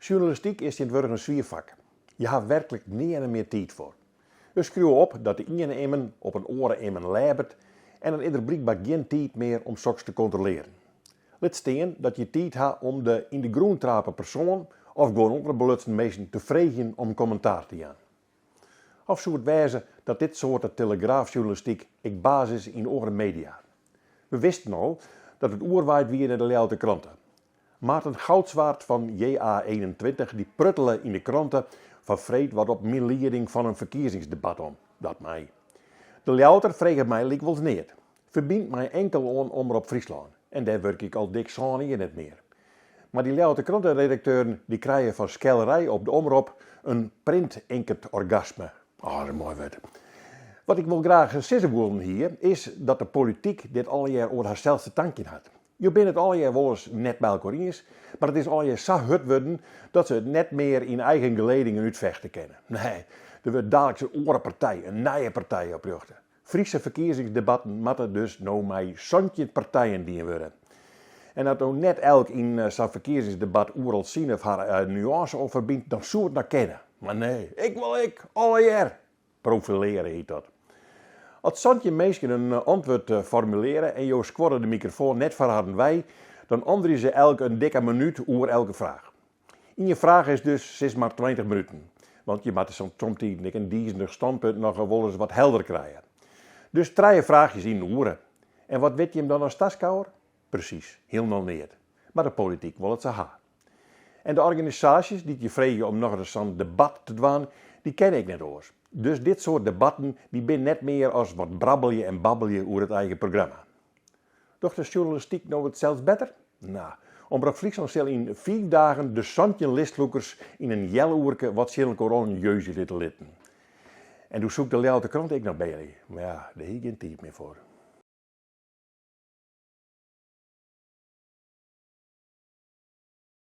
Sjoernalistyk is tsjintwurdich in swier fak. Je ha werklik nearne mear tiid foar. We skriuwe op dat de iene immen op in oare immen lêbet en dan is der blykber gjin tiid mear om soks te kontrolearen. Lit stean dat je tiid ha om de yn de grûn trape persoan of guon oare belutsen minsken te freegjen om kommentaar te jaan. Of soe it wêze dat dit soarte telegraafsjoernalistyk ek baas is yn oare media? We wisten al dat it oerwaaid wie nei de Ljouwerter Krante. Maarten Goudzwaard fan JA21 dy pruttele yn de krante fan freed wat op myn lieding fan in ferkiezingsdebat om. Dat mei. De Ljouwerter freget my lykwols neat. Ferbynt my inkel oan Omrop Fryslân en dêr wurkje ik al dik sân jier net mear. Mar dy Ljouwerter Krante-redakteuren dy krije fan skellerij op de Omrop in print-inket-orgasme. Oh, dat is in moai wurd. Wat ik wol graach sizze wollen hie, is dat de polityk dit allegear oan harsels te tankjen hat. Jo binne it allegear wolris net mei elkoar iens, mar it is allegear sa hurd wurden dat se it net mear yn eigen geledingen útfechte kinne. Nee, der wurdt daliks in oare partij, in nije partij oprjochte. Fryske ferkiezingsdebatten moatte dus no mei 17 partijen dien wurde. En at no net elk yn sa'n ferkiezingsdebat oeral syn of har nuânse oan ferbynt, dan soe it noch kinne. Mar nee, ik wol ek, allegear! Profileare hjit dat. As 17 minsken in antwurd formuleare en jo skuorre de mikrofoan net foar harren wei, dan anderje se elk in dikke minút oer elke fraach. Ien fraach is dus sis mar 20 minuten, want je moatte somtiden ek in dizenich standpunt noch wolris wat helder krije. Dus trije fraachjes yn in oere. En wat wit jim dan as taskôger? Presys, hielendal neat. Mar de polityk wol it sa ha. En de organisaasjes dy't je freegje om nochris sa'n debat te dwaan, dy kenne ek net oars. Dus dit soart debatten dy binne net mear as wat brabbelje en babbelje oer it eigen programma. Docht de sjoernalistyk no it sels better? No, Omrop Fryslân sil yn fiif dagen de 17 listlûkers yn in healoerke wat tsjin elkoar oan jeuzje litte litten. En doe soe ik de Ljouwerter Krante ek noch belje, mar ja, dêr hie ik gjin tiid mear foar.